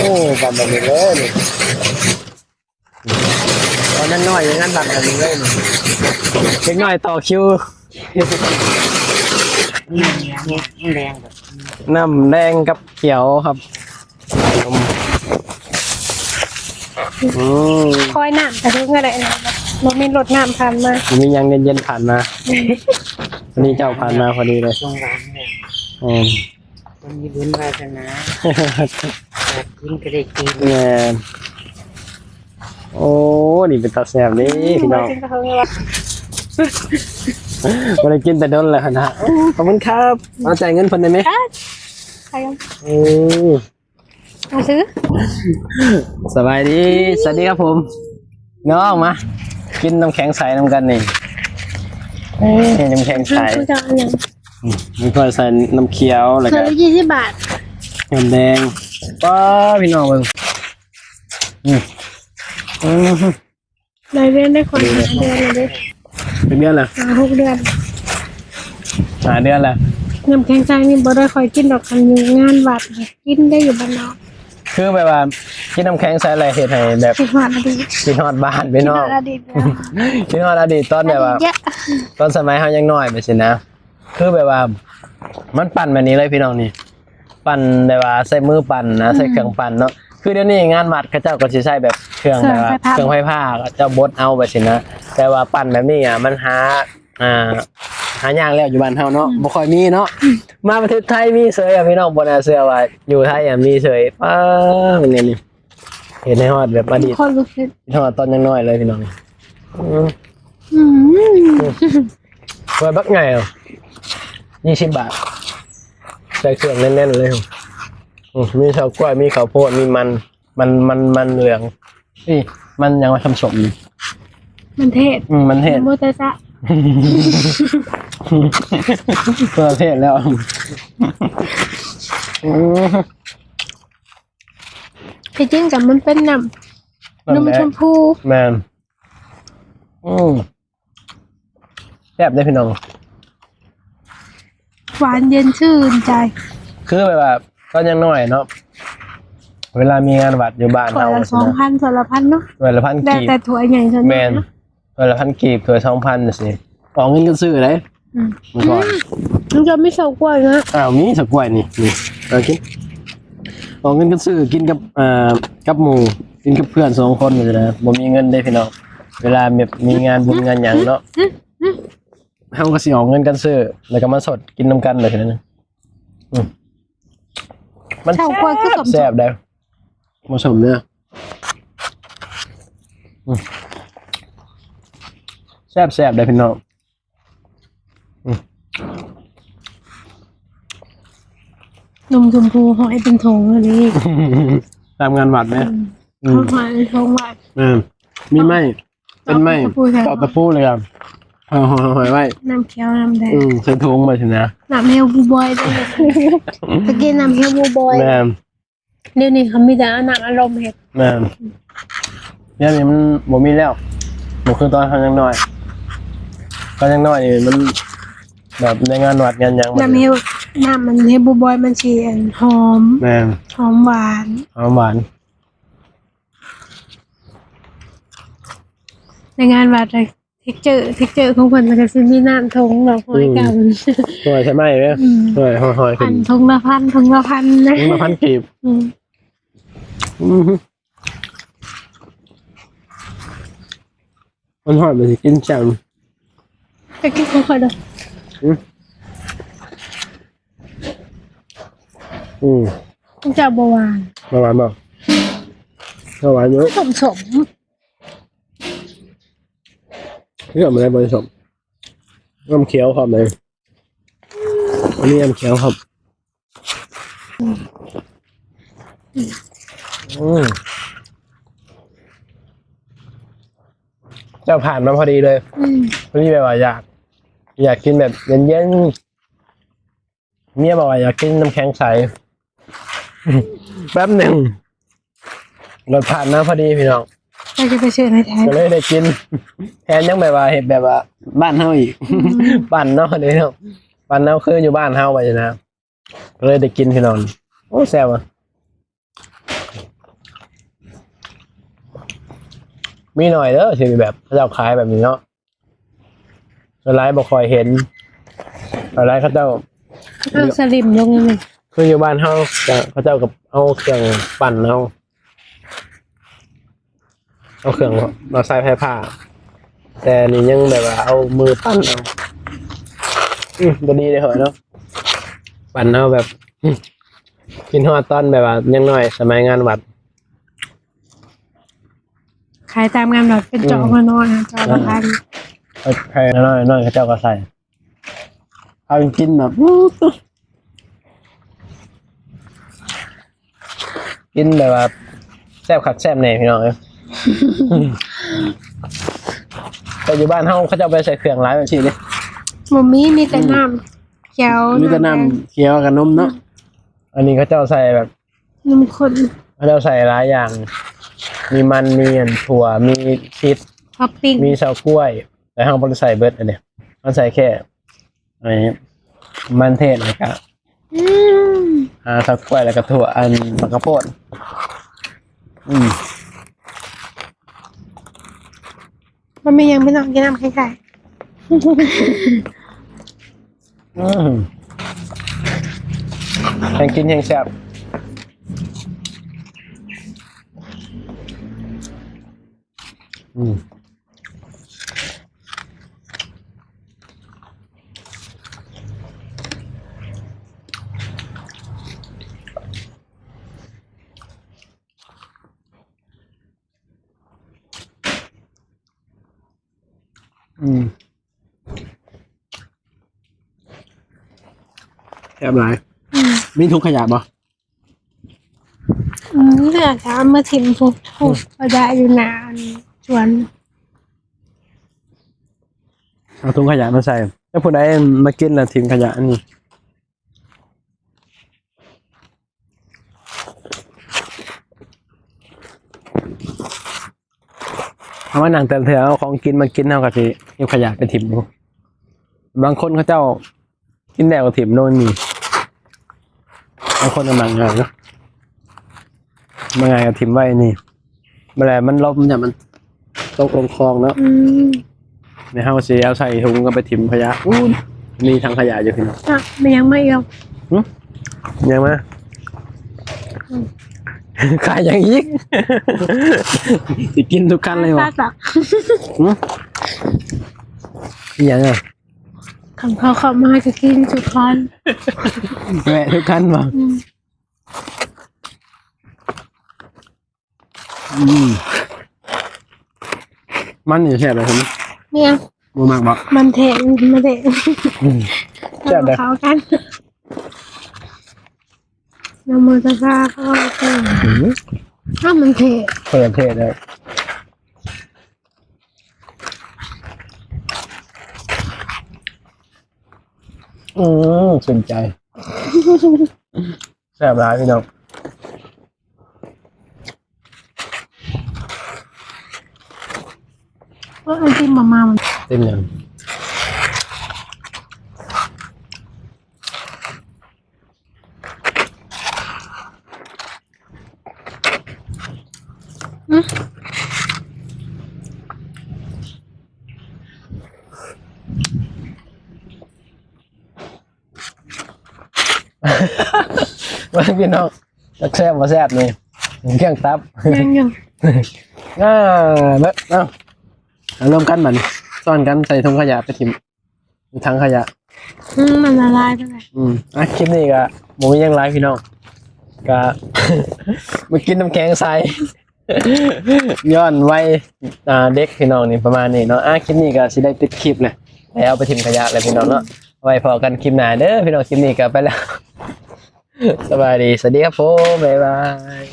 ໂອ້ ປານແບບນີ້ເລີຍນີ້ ຕອນນັ້ນນ້ອຍ ງານວັດແບບນີ້ເລີຍນີ້ ເດັກນ້ອຍຕໍ່ຄິວ ນ້ຳແດງກັບ ນ້ຳແດງກັບຂຽວຄັບ ອືມ ຄອຍນ້ຳກະເຖິງກໍໄດ້ ບໍ່ມີລົດນ້ຳຜ່ານມາ ບໍ່ມີຫຍັງເຢັນໆຜ່ານມາ ອືມ ອັນນີ້ເຈົ້າຜ່ານມາພໍດີເລີຍ ຊ່ວງຫວ່າງນີ້ ແມ່ນ ຄົນມີບຸນວາສະໜາ ຢາກກິນກໍໄດ້ກິນ ແມ່ນ ໂອ້ ນີ້ເປັນຕາແຊບເດ້ ອືມ ພີ່ນ້ອງ ບໍ່ໄດ້ກິນແຕ່ດົນແລ້ວຫັ້ນນະ ໂອ້ ຂອບຄຸນຄັບ ມາຈ່າຍເງິນເພິ່ນໄດ້ໄໝ? ເອີ ເອົາຊື້ ສະບາຍດີ ສະຫວັດດີຄັບຜົມ ນ້ອງມາກິນນ້ຳແຂງໃສນຳກັນນີ້ ເອີ ນ້ຳແຂງໃສ ອືມ ມີຂ້ອຍໃສ່ນ້ຳຂຽວ ແລ້ວກໍ ຖ້ວຍລະຊາວບາດ ນ້ຳແດງ ປ້າ ພີ່ນ້ອງເບິ່ງ ອືມ ອືມ ຫຼາຍເດືອນໄດ້ ຂ້ອຍຫ້າເດືອນແລ້ວເດ້ ເປັນເດືອນລະ ຫ້າຫົກເດືອນ ຫ້າເດືອນລະ ນ້ຳແຂງໃສນີ້ບໍ່ໄດ້ຄ່ອຍກິນດອກ ຄັນຢູ່ງານວັດກິນໄດ້ ຢູ່ບ້ານນອກ ຄືແບບວ່າກິນນ້ຳແຂງໃສແລ້ວເຮັດໃຫ້ແບບ ຄິດຮອດອະດີດ ຄິດຮອດບ້ານພີ່ນ້ອງ ຄິດຮອດອະດີດ ຄິດຮອດອະດີດຕອນແບບວ່າ ອະດີດເຍາະ ຕອນສະໄໝເຮົາຍັງນ້ອຍແບບຊີ້ນະ ຄືແບບວ່າມັນປັ່ນແບບນີ້ເລີຍພີ່ນ້ອງນີ້ ປັ່ນແບບວ່າໃຊ້ມືປັ່ນນະ ອືມ ໃຊ້ເຄື່ອງປັ່ນເນາະ ຄືດຽວນີ້ງານວັດເຂົາເຈົ້າກໍຊິໃຊ້ແບບເຄື່ອງ ເຄື່ອງແບບວ່າ ໄຟຟ້າ ເຄື່ອງໄຟຟ້າ ເຂົາເຈົ້າບົດເອົາແບບຊີ້ນະ ແຕ່ວ່າປັ່ນແບບນີ້ອະ ມັນຫາ ອ່າ ຫາຍາກແລ້ວຢູ່ບ້ານເຮົາເນາະ ອືມ ບໍ່ຄ່ອຍມີເນາະ ອືມ ມາປະເທດໄທມີເສີຍອະ ພີ່ນ້ອງ ບໍ່ໜ້າເຊື່ອວ່າຢູ່ໄທອະມີເສີຍ ປ້າ ນີ້ ນີ້ ເຮັດໃຫ້ຮອດແບບອະດີດ ຄົນລຸກຂຶ້ນ ຮອດຕອນຍັງນ້ອຍເລີຍພີ່ນ້ອງ ອືມ ອືມ ຖ້ວຍບັກໃຫຍ່ ຍີ່ສິບບາດ ໃສ່ເຄື່ອງແໜ້ນໆເລີຍ ອືມ ມີເຊົາກ້ວຍ ມີເຂົ້າໂພດ ມີມັນ ມັນ ມັນ ມັນເຫຼືອງ ອີ່ ມັນຫຍັງວະ ທຳສົມນີ້ ມັນເທດ ອືມ ມັນເທດ ໂມເຕສະ ຕົວເທດແລ້ວ ອືມ ທີ່ຈິງກໍມັນເປັນນ້ຳ ນ້ຳແດງ ນົມຊົມພູ ແມ່ນ ອືມ ແຊບເດ້ພີ່ນ້ອງ ຫວານເຢັນຊື່ນໃຈ ຄືແບບວ່າຕອນຍັງນ້ອຍເນາະ ເວລາມີງານວັດຢູ່ບ້ານເຮົາ ຖ້ວຍລະສອງພັນ ຖ້ວຍລະພັນເນາະ ຖ້ວຍລະພັນກີບ ແຕ່ຖ້ວຍໃຫຍ່ສ່ວນໃຫຍ່ ແມ່ນ ເນາະ ຖ້ວຍລະພັນກີບ ຖ້ວຍສອງພັນຈັ່ງຊີ້ ອອກເງິນກັນຊື້ເດ້ ອືມ ເມື່ອກ່ອນ ອືມ ມັນກໍມີເຊົາກ້ວຍນະ ອ້າວ ມີເຊົາກ້ວຍນີ້ ນີ້ ເອົາກິນ ອອກເງິນກັນຊື້ ກິນກັບ ເອີ ກັບໝູ່ ກິນກັບເພື່ອນສອງຄົນຈັ່ງຊີ້ນະ ບໍ່ມີເງິນເດ້ພີ່ນ້ອງ ເວລາແບບມີງານບຸນງານຫຍັງເນາະ ອືມ ອືມ ເຮົາກໍຊິອອກເງິນກັນຊື້ ແລ້ວກໍມາສົດກິນນຳກັນແບບນີ້ນະ ອືມ ມັນ ເຊົາກ້ວຍຄືສົມ ແຊບເດ້ ບໍ່ສົມເດີ ອືມ ແຊບໆເດ້ພີ່ນ້ອງ ອືມ ນົມຊົມພູຫ້ອຍເປັນຖົງອັນນີ້ ຕາມງານວັດເດ້ ອືມ ອືມ ເຂົາຫ້ອຍເປັນຖົງໄວ້ ແມ່ນ ມີໄມ້ ເປັນໄມ້ ຕອກຕະປູ ຕອກຕະປູເລີຍ ຫ້ອຍໆໄວ້ ນ້ຳຂຽວນ້ຳແດງ ອືມ ໃສ່ຖົງໄວ້ຊີ້ນະ ນ້ຳເຮວບູບອຍເດ້ ຕະກີ້ນ້ຳເຮວບູບອຍ ແມ່ນ ດຽວນີ້ເຂົາມີແຕ່ເອົານ້ຳອັດລົມເຮັດ ແມ່ນ ດຽວນີ້ມັນບໍ່ມີແລ້ວ ບໍ່ຄືຕອນເຮົາຍັງນ້ອຍ ຕອນຍັງນ້ອຍນີ້ມັນແບບໃນງານວັດງານຫຍັງ ນ້ຳເຮວ ນ້ຳມັນເຮວບູບອຍມັນຊິອັນຫອມ ແມ່ນ ຫອມຫວານ ຫອມຫວານ ໃນງານວັດ ເທັກເຈີ ເທັກເຈີຂອງເພິ່ນມັນກໍຊິມີນ້ຳຖົງເນາະ ຫ້ອຍ ອືມ ກັນ ຫ້ອຍໃສ່ໄມ້ເດ້ ອືມ ຫ້ອຍ ຫ້ອຍ ຫ້ອຍຂຶ້ນ ອັນຖົງລະພັນ ຖົງລະພັນນະ ຖົງລະພັນກີບ ອືມ ອືມ ມັນຮ້ອນ ມັນຊິກິນຈັ່ງ ໄປກິນຂອງຂ້ອຍເດີ ອືມ ອືມ ຂອງເຈົ້າບໍ່ຫວານ ບໍ່ຫວານບໍ່? ບໍ່ຫວານຢູ່ ສົມໆ ເລືອກມາໄດ້ບໍລິສົມ ນ້ຳຂຽວພ້ອມເລີຍ ອັນນີ້ນ້ຳຂຽວພ້ອມ ອືມ ເຈົ້າຜ່ານມາພໍດີເລີຍ ອືມ ພໍດີແບບວ່າຢາກ ຢາກກິນແບບເຢັນໆ ເມຍບອກວ່າຢາກກິນນ້ຳແຂງໃສ ແປັບໜຶ່ງ ລົດຜ່ານມາພໍດີພີ່ນ້ອງ ເຈົ້າຈະໄປຊື້ໃນໄທ ກໍເລີຍໄດ້ກິນ ແຖມຍັງແບບວ່າເຮັດແບບວ່າບ້ານເຮົາອີກ ອືມ ປັ່ນເນາະເດ້ເນາະ ປັ່ນເອົາຄືຢູ່ບ້ານເຮົາວ່າຊັ້ນນະ ກໍເລີຍໄດ້ກິນພີ່ນ້ອງ ໂອ້ ແຊບວ່ະ ມີໜ້ອຍເດີທີ່ແບບເຂົາເຈົ້າຂາຍແບບນີ້ເນາະ ສ່ວນຫຼາຍບໍ່ຄ່ອຍເຫັນ ສ່ວນຫຼາຍເຂົາເຈົ້າ ເອົາສະລິມລົງນີ້ ຄືຢູ່ບ້ານເຮົາກະເຂົາເຈົ້າກະເອົາເຄື່ອງປັ່ນເອົາ ເອົາເຄື່ອງມາໃສ່ໄຟຟ້າ ແຕ່ນີ້ຍັງແບບວ່າເອົາມືປັ່ນເອົາ ອື ບໍ່ດີເດ້ເຮີ້ຍເນາະ ປັ່ນເອົາແບບ ອື ຄິດຮອດຕອນແບບວ່າຍັງນ້ອຍ ສະໄໝງານວັດ ຂາຍຕາມງານວັດເປັນເຈາະ ອື ຫົວນ້ອຍ ເຈາະລະພັນ ເອີ ຂາຍນ້ອຍໆ ເຂົາເຈົ້າກະໃສ່ ເອົາກິນແບບ ກິນແບບວ່າແຊບຄັກແຊບແນ່ພີ່ນ້ອງເອີຍ ແຕ່ຢູ່ບ້ານເຮົາເຂົາເຈົ້າບໍ່ໄດ້ໃສ່ເຄື່ອງຫຼາຍແບບຊີ້ເດ້ ບໍ່ມີ ມີແຕ່ ອື ນ້ຳຂຽວ ມີແຕ່ນ້ຳຂຽວກັບນົມເນາະ ອັນນີ້ເຂົາເຈົ້າໃສ່ແບບ ນົມຂ້ນ ເຂົາເຈົ້າໃສ່ຫຼາຍຢ່າງ ມີມັນ ມີອັນຖົ່ວ ມີຊີສ ທັອບປິ້ງ ມີເຊົາກ້ວຍ ແຕ່ເຮົາບໍ່ໄດ້ໃສ່ເບິດອັນນີ້ ເຮົາໃສ່ແຄ່ ໄອ້ມັນເທດ ແລ້ວກະ ອືມ ອ່າ ເຊົາກ້ວຍ ແລ້ວກະຖົ່ວ ອັນ ໝາກກະໂພດ ອືມ ມັນມີຫຍັງພີ່ນ້ອງ ກິນນ້ຳໃກ້ໆ ອືມ ແຮງກິນແຮງແຊບ ອືມ. ອືມ ແຊບຫຼາຍ ອືມ ມີຖົງຂະຫຍະບໍ່? ອືມ ເຫຼືອກະເອົາມາຖິ້ມພຸ້ນ ພຸ້ນ ອືມ ຂະຫຍະຢູ່ໜ້າສວນ ເອົາຖົງຂະຫຍະມາໃສ່ ແລ້ວຜູ້ໃດມາກິນແລ້ວຖິ້ມຂະຫຍະອັນນີ້ ເຮົາມານັ່ງແຕ່ລະເທື່ອ ເອົາຂອງກິນມາກິນ ເຮົາກະຊິເກັບຂະຫຍະໄປຖິ້ມຢູ່ ບາງຄົນເຂົາເຈົ້າກິນແລ້ວກະຖິ້ມໂນ່ນນີ້ ບາງຄົນກະມັກງ່າຍເນາະ ມັກງ່າຍກະຖິ້ມໄວ້ນີ້ ບໍ່ແລ້ວມັນລົມ ຢ້ານມັນຕົກລົງຄອງເນາະ ອືມ ແລ້ວເຮົາຊິເອົາໃສ່ຖົງກະໄປຖິ້ມຂະຫຍະ ອູ້ນ ມີຖັງຂະຫຍະຢູ່ພີ້ເນາະ ອະ ມີຫຍັງມາອີກ? ຫຶ? ມີຫຍັງມາ? ອືມ ຂາຍຫຍັງອີກ? ຊິກິນທຸກຄັນເລີຍຫວາ? ຫຶ? ອີຫຍັງອະ? ຄັນເຂົາເຂົ້າມາກະກິນທຸກຄັນ ແວະທຸກຄັນບໍ່? ອືມ ອືມ ມັນນີ້ແຊບເລີຍ ເນຍ ບໍ່ມັກບໍ່? ມັນແທ້ ມັນແທ້ ອືມ ແຊບເດ້ ເຂົ້າກັນ ນະໂມຕັດສະ ພະຄະວະໂຕ ອືມ ອ້າວ ມັນແທ້ ຄົນລະເທດເລີຍ ອືມ ຊື່ນໃຈ ແຊບຫຼາຍພີ່ນ້ອງ ເອີ ໄອຕິມມາ ມາ ໄອຕິມຫຍັງ? ອືມ ເບິ່ງພີ່ນ້ອງ ຈັກແຊບບໍ່ແຊບນີ້ ເຄື່ອງຕັບ ຍັງຢູ່ ອ່າ ເບິ່ງ ເອົາ ເອົາລວມກັນບັດນີ້ ຊ້ອນກັນໃສ່ຖົງຂະຫຍະໄປຖິ້ມ ຖັງຂະຫຍະ ອືມ ມັນລະລາຍໄປແລ້ວ ອືມ ອ່ະ ຄລິບນີ້ກະບໍ່ມີຫຍັງຫຼາຍພີ່ນ້ອງ ກະມາກິນນ້ຳແຂງໃສ ຍ້ອນໄວ ອ່າ ເດັກພີ່ນ້ອງນີ້ ປະມານນີ້ເນາະ ອ່າ ຄລິບນີ້ກະຊິໄດ້ປິດຄລິບແຫຼະ ໄດ້ເອົາໄປຖິ້ມຂະຫຍະແລ້ວພີ່ນ້ອງເນາະ ໄວ້ພໍ້ກັນຄລິບໜ້າເດີພີ່ນ້ອງ ຄລິບນີ້ກະໄປແລ້ວ ສະບາຍດີ ສະຫວັດດີຄັບຜົມ ບາຍບາຍ.